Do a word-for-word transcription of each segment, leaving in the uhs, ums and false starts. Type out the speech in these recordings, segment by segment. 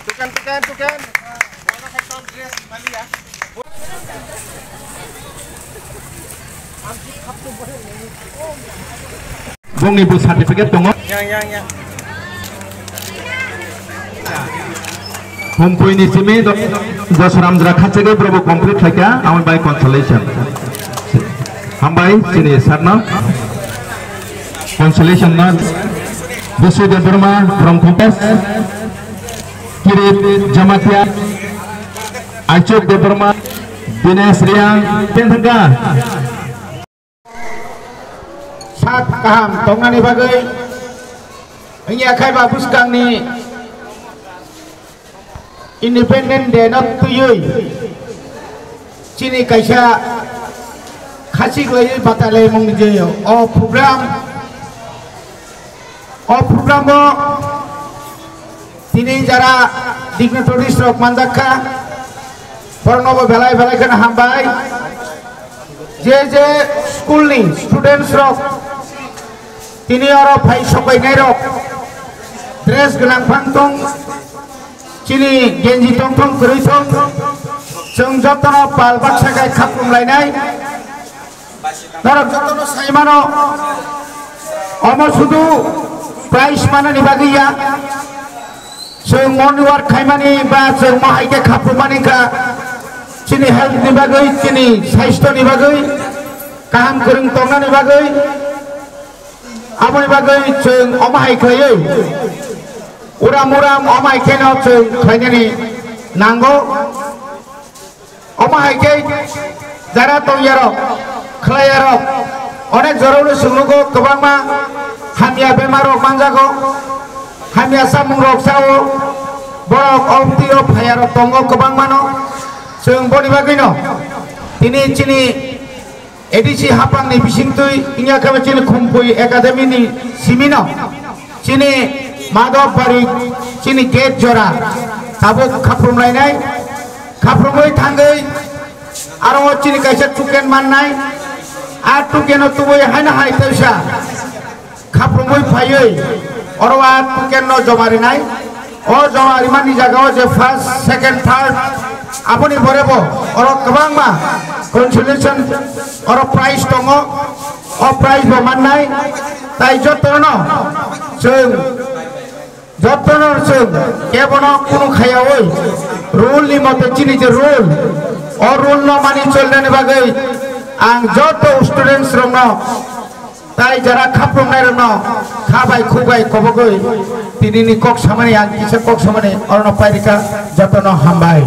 Tukan, tukan, tukan. Bongni bo certificate tongo. Yang, yang, yang. Humpuini simi do-, dos ramjra khachegwi borok bo complete khlaikha, amoni bai consolation. Hambai chini sir no. Consolation no. Busu Debbarma from Compass. Kirit Jamatia. Aichuk Debbarma. Dinesh Riang. Pen thangkha. Sak kaham tongnani bagwi wngya khai ba bwskangni Independent Day no twiwi chini kaisa khachik laiwi batai laimungni je o program, o program o tini jara dignitaries rok manjak kha, borokno bo belai belai kheno hambai. Je je school ni students rok tini oro phai sokainai rok dress gwnang phang tong, chini genji tong thong kwrwi thong, chwng jotono pal baksa khai khaprum lainai. Norok jotono sai mano, omo sudu prize manani bagwi ya. Chwng morning work khaimani ba chwng mo hai khe khapumani kha, chini health ni bagwi, chini saisto ni bagwi, kaham kwrwng tongnani bagwi, aboni bagwi chwng omo hai khlaiwi uram uram omo hai kheno chwng khlainani nango. Omo hai khe jara tongyarok, khlaiyarok, onek jorao no chwng nugo kwbangma hamya bemar rok manjago, hamya samung rok sao, borok o twi o phaiyarok tongo kwbangmano. Chwng boni bagwino tini chini A D C hapangni bisingtwi wngya khe chini Khumpui Academy ni simino. Chini Madhobari, chini gate jora tabuk khaprum lainai, khaprumwi thangwi aro o chini kaisa token mannai, a token o tubui haino hai teisa khaprumwi phaiwi oro a token no joma rinai, o joma rimani jaga o je first, second, third aboni pore bo oro kwbangma consolation oro prize tongo. O prize bo mannai, tai jotono chwng, jotono chwng kebono kunu khayaui rule ni mote chini je rule, o rule no mani cholnani bagwi ang joto students rokno tai jara khaprumnai rokno kha bai khuk bai kobogwi tinini kok samani ang kisa kok samani orono pairika jotono hambai.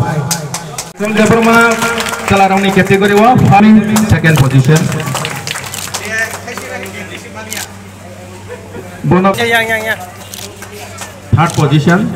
Debbarma chwlarokni category o first, second position. Bono yang, yang, yang, yang. Third position.